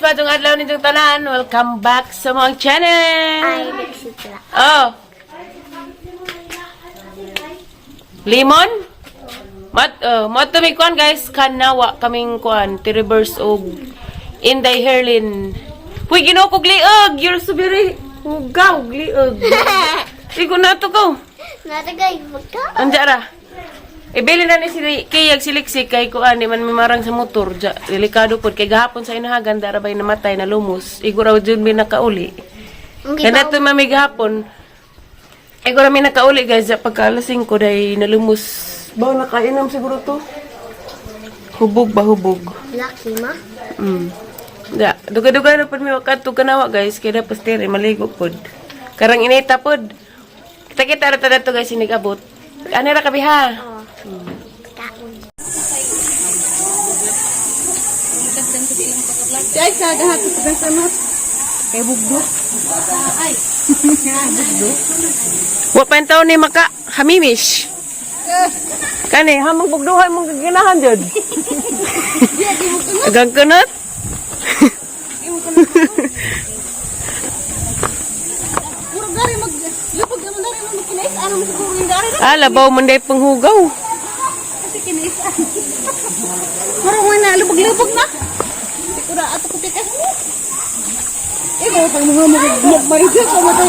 Matong adlaw ninyong tanan. Welcome back sa mga channel. Ay, nagsitla. Oh. Lemon? Mat oh, mat mi kuan guys, kanawa kaming kuan, ti-reverse og Inday Herlin. Uy, Ginoo ko liog. You're so very hugaw liog. Sigo na to ko. Natagay, magka. Anja ra. Ibili na ni si Kiyag siliksik kay kuan di man mimarang sa motor. Ja, delikado pod kay gahapon sa inahagan dara bay namatay na lumos. Igo raw jud mi nakauli. Ang Kaya nato mami gahapon. Igo ra mi nakauli guys, ja, pagka alas 5 day nalumos. Ba nakainom siguro to. Hubog ba hubog? Lucky, ma. Ja, duga-duga na pod mi wakadto kanawa guys, kay dapat tere maligo pod. Karang inita pod. Kita-kita ra ta dato guys sinigabot. Ani ra kabi ha? Oh. Kaon. Ay, sa gahapon sa sanot. Kay bugdo. Ay. Bugdo. Wa pa taon ni maka hamimish. Kani hamang bugduhan mong gaganahan jud. Agang kunot. Murag gari mag lupog naman dari mo kinais ano mo siguro yung dari Ah, labaw man day panghugaw. kasi kinais. Murag man na lubog-lubog na. Di ko na ato ko tikas. Eh, mo pag mga mag magmaridyo ko mo to.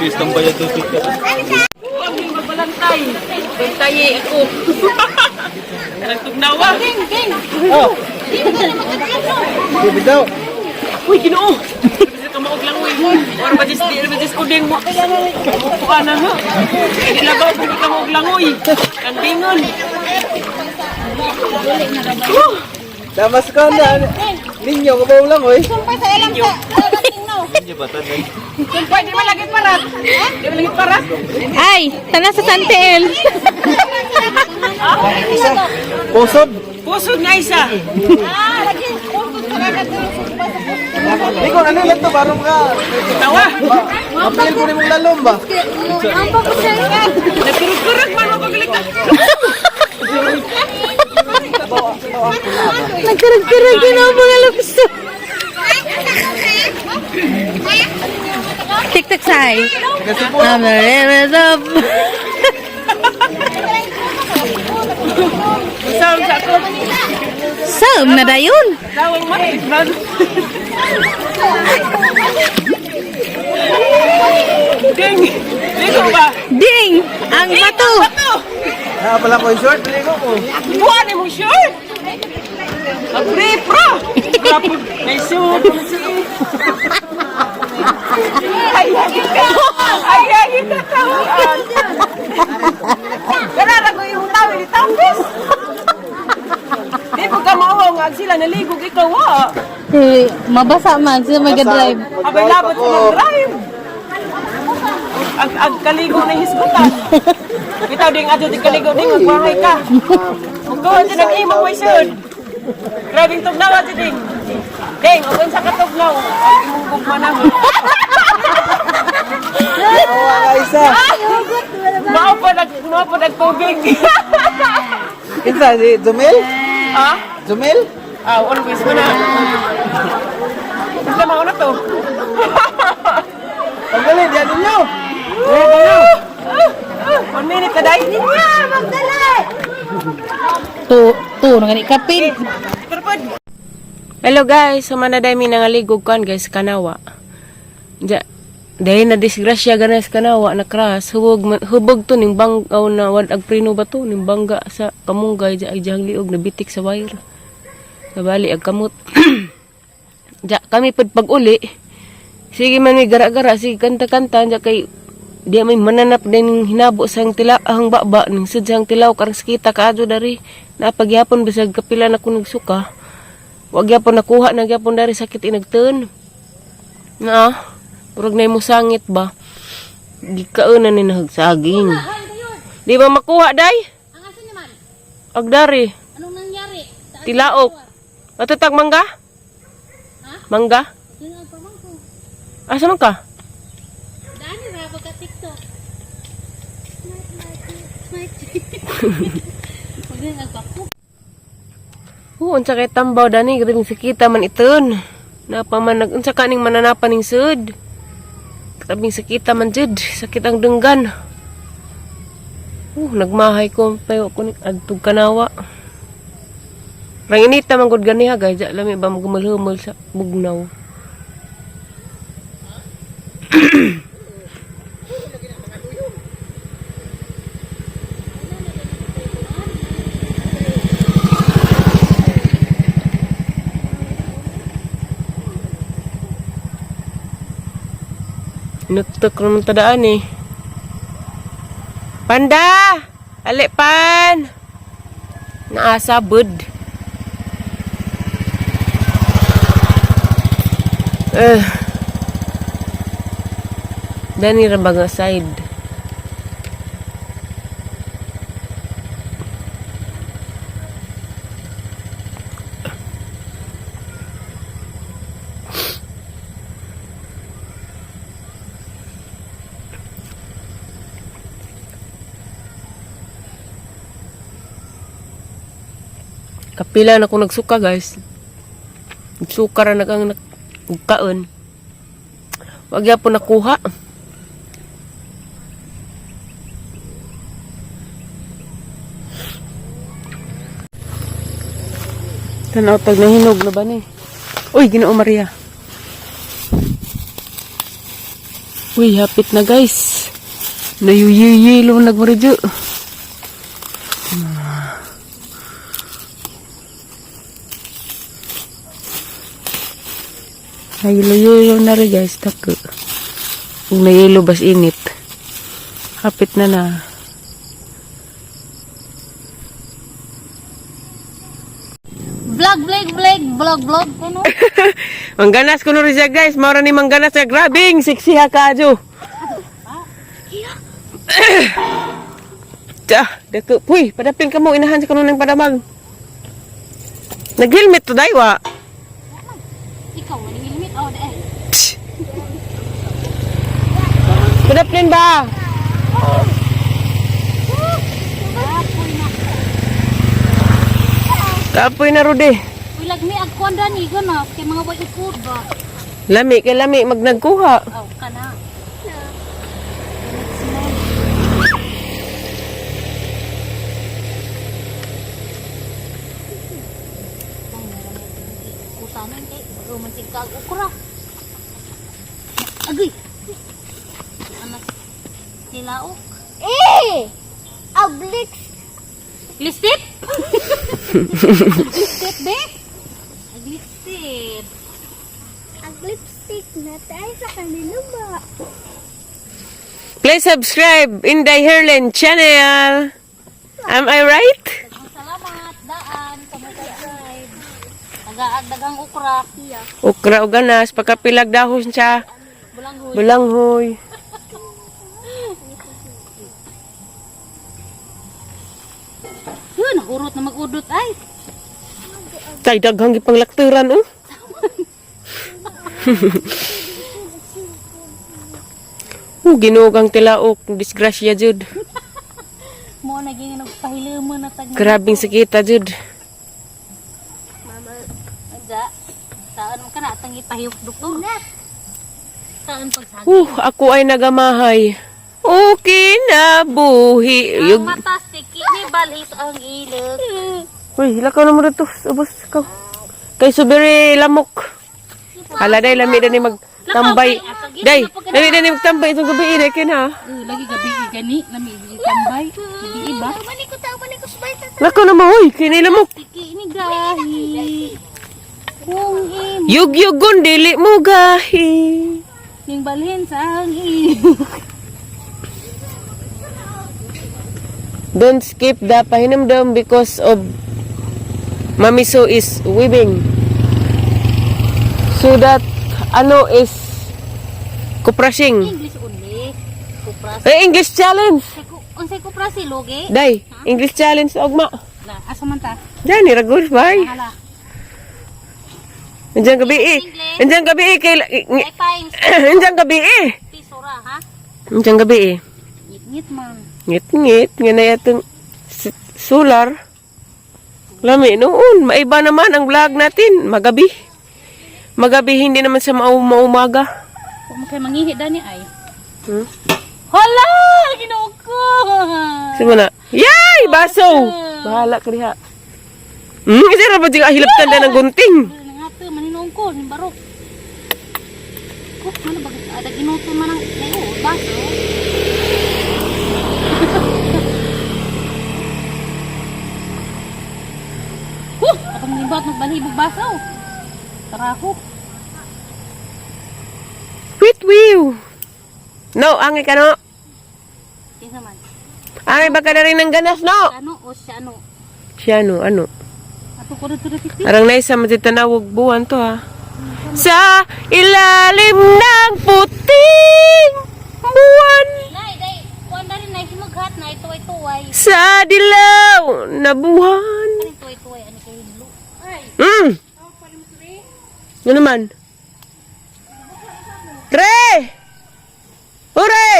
Ang magbalantay. Bantaye ako. Nagtugnawa. Ding, ding. Oh. Bitaw. Uy, Ginoo. Bisa ka maog lang uy. Or ba just di ba just uding mo. Mukuha na ha. Hindi labaw kung di ka maog lang uy. Kandingon. Damas ka na. Ninyo kabaw lang oy. Sumpay sa ilang sa Sumpay, di ba lagi parat? Di ba lagi parat? Ay, tana sa Santiel. Pusod. Pusod nga isa. Ikaw ano lang to barong ka. Tawa. Mapil ko ni mong lalom ba? Nagkurog-kurog man mo pagalit ka. Nagkarag-karag din ang mga lukso. TikTok say. I'm the rivers of... Saan sa ako? Sam na dayon. Tawang man. Ding! Ligo ba? Ding! Ang bato. Bato! Ah, pala ko short ligo ko. Buwan mo shirt! Agri, pro! Grapo, naisuod mo si Ay, ka! Ay, ay, ka tawaan! Karara ko yung tawi ni Tampis! Di po ka mauhaw nga sila naligog ikaw ha! Eh, mabasa man sila mag-drive. Abay labot sa mag-drive! Ag, ag kaligo na hisgutan. Bitaw ding adyo di kaligo ding magbahay ka. Mukuha dyan ang imong waysod. Grabing tugnaw adyo ding. Ding, ugon sa katugnaw. Ang imong gugma na mo. Awa ka isa. Mao pa nag mao pa nagtubig. Kinsa si Zumil? Ha? Zumil? Ah, always mo na. Basta mao na to. Tanggalin diyan ninyo. One minute na day. Tu, tu, nangani kapin. Hello guys, sama na day mi nangaligog kan guys kanawa. Ja, dahil na disgrasya ganas kanawa na crash, hubog hubog to ning banggaw na wad ag preno ba to ning bangga sa kamunggay ja ay jahang liog nabitik sa wire. Nabali ag kamot. Ja kami pud pag uli. Sige man mi gara-gara sige kanta-kanta ja kay di may mananap din hinabo sang tila ang baba ning sadyang tilaw karang sakita kaadyo dari napagyapon bisag kapila na ko nagsuka. Wag gyapon nakuha na gyapon dari sakit inagtun. Na, murag na mo sangit ba? Gikaon na ni nahagsaging. Di ba makuha day? Agdari. Anong nangyari? Saan? Tilaok. Matatag mangga? Mangga? Doon ang pamangko. Asa man ka? Daan ra ba ka TikTok? Pag nagpako. Oo, unsa kay tambaw dani, grabing sakita man iton. Napa man nag unsa kaning mananapan ning sud. Grabing sakita man jud, sakit ang dunggan. Nagmahay ko payo ko ning adtog kanawa. Ranginita man gud ganiha guys, di lami ba magumulhumol sa bugnaw. Nuktok naman tadaan eh. Panda! Alipan! Naasa bud. Eh. Dani ra ba nga side? Kapila na ko nagsuka guys. Nagsuka ra na kang nagkaon. Wag po nakuha. Tanaw tag nahinog na ba ni? Uy, Ginoo Maria. Uy, hapit na guys. Nayuyuyilo nagmaridyo. Nayilo-yilo na rin guys, tako. Kung nayilo bas init. Hapit na na. Vlog, vlog, vlog, vlog, vlog. Ano? Mangganas ko rin siya guys. Maura ni mangganas siya. Grabing, sexy ha kaadyo. Ta, dako. Puy, padapin ka mo. Inahan sa kanunang padamag. Nag-helmet to daywa. Ikaw, maning helmet. Oh, dahil. Psh. Padapin ba? Kapoy na Rudy. Uy, lagmi agkuan dani gana kay mga way upod ba. Lami kay lami magnagkuha. Aw kana. Utanan kay bago man sig kag ukra. Agoy. Anak tilaok. Eh! Ablix! Listip? Listip be? Listip. Ang lipstick na tayo sa kanila ba? Please subscribe Inday Herlin channel. Am I right? Daghang salamat daan sa mga subscribe. Nagaagdagang ukra. Okra o ganas pagkapilag dahon siya. Bulanghoy. Bulanghoy. Yun, nagurot na magudot ay. Tay daghang gipanglakturan oh. Oh, ginugang tilaok, disgrasya jud. Mo naging nagpahilimo na tag. Grabing sakita jud. Adya. Saan mo kana atang ipahiyok doktor? Saan pagsagi? Ako ay nagamahay. Okay na buhi. Ang Yug. mata tiki ni balhis ang ilog. Uy, lakaw na mo dito. Ubos ka. Kay subiri lamok. Hala day lami dani magtambay. Day, lami dani magtambay itong gabi eh, kay na. Lagi gabi gani nami tambay. Gabi iba. Tama ko, tama ni ko, sabay ta. Lakaw na mo, uy, kini lamok. Tiki ni gahi. Kung im Yug-yugon dili mo gahi. ning balhin sa ang ilog. Don't skip the pahinumdum because of Mamiso is weaving. So that ano is kuprasing. English only. Kupras. Eh, English challenge. Unsay kuprasi logi? Day, English challenge ugma. La, asa man ta? Diyan, ni Ragul, bye. Hala. Andiyan gabi eh. Andiyan gabi eh. Ay times Andiyan gabi eh. piso ra ha. Andiyan gabi eh. Ngit-ngit man. Ngit-ngit. Nga na yatong solar. Lami noon. Maiba naman ang vlog natin. Magabi. Magabi, hindi naman sa maumaga. Kung mo kay mangihi dani ay. Hmm? Hala! Ginoo ko. Sino na? Yay! Baso! Bahala ka diha. Isa ra ba di ka hilaptan na ng gunting? Nga to maninoon ko ning barok. Ko ano ba ada ginuto man ang ayo baso. Huh, atong nimbat magbalhibog baso. Tara ko. Wait, wiw. No, angay ka no. Kinsa man? Angay ba ka na rin ng ganas, no? Ano o siya ano? Siya no, ano? Ato ko dito dito. Arang naisa matitanawag buwan to ha. Sa ilalim ng puting buwan. Nay, day, kuan na rin nay himaghat na tuway-tuway. Sa dilaw na buwan. Kaning tuway-tuway ani kay hinlo. Ay. Ano naman? Tre! Ure!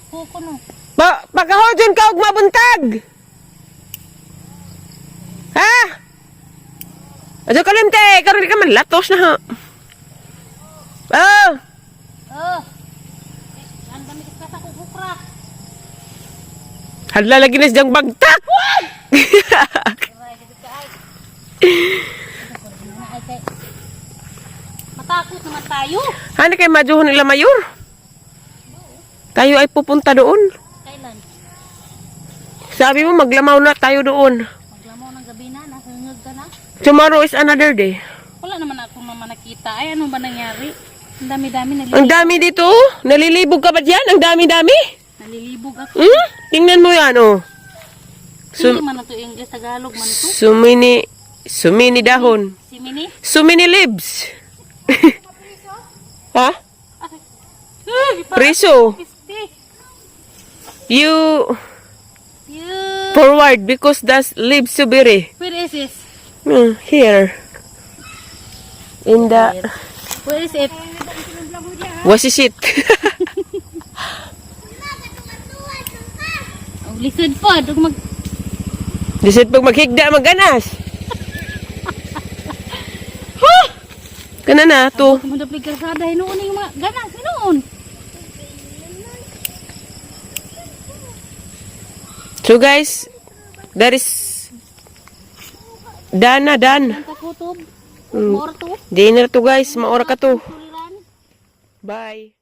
Kuko no. Ba pagkahodyon ka og mabuntag! Ha? Adyo ka lang, te! Karon di ka man latos na ha. Oh! Oh. Ang dami kas sa kukukra. Hala lagi na siyang bagtak! Ay, kasi ka ay. Ay, kay. Matakot naman tayo. Hani kay majuhon nila mayor? Tayo ay pupunta doon. Kailan? Sabi mo maglamaw na tayo doon. Maglamaw ng gabi na, nahungag ka na. Tomorrow is another day. Wala naman ako naman nakita. Ay, ano ba nangyari? Ang dami-dami Ang dami dito. Oh. Nalilibog ka ba diyan? Ang dami-dami. Nalilibog ako. Hmm? Tingnan mo yan, oh. Hindi man na to English, Tagalog man to. Sumini dahon. Simini? Sumini leaves. Ha? Ay, Preso. Pisti. You You. forward because that's leaves subiri. Where is this? Here. In the Where is it? What is it? Oh, lisod po. Dug mag Lisod pag maghigda maganas. Huh! Kana na to. Kumudaplig kalsada hinuon yung mga ganas hinuon. So guys, that is done na done. Ang kakutob. Morto. Dinner to guys, maora ka to. Tuliran. Bye.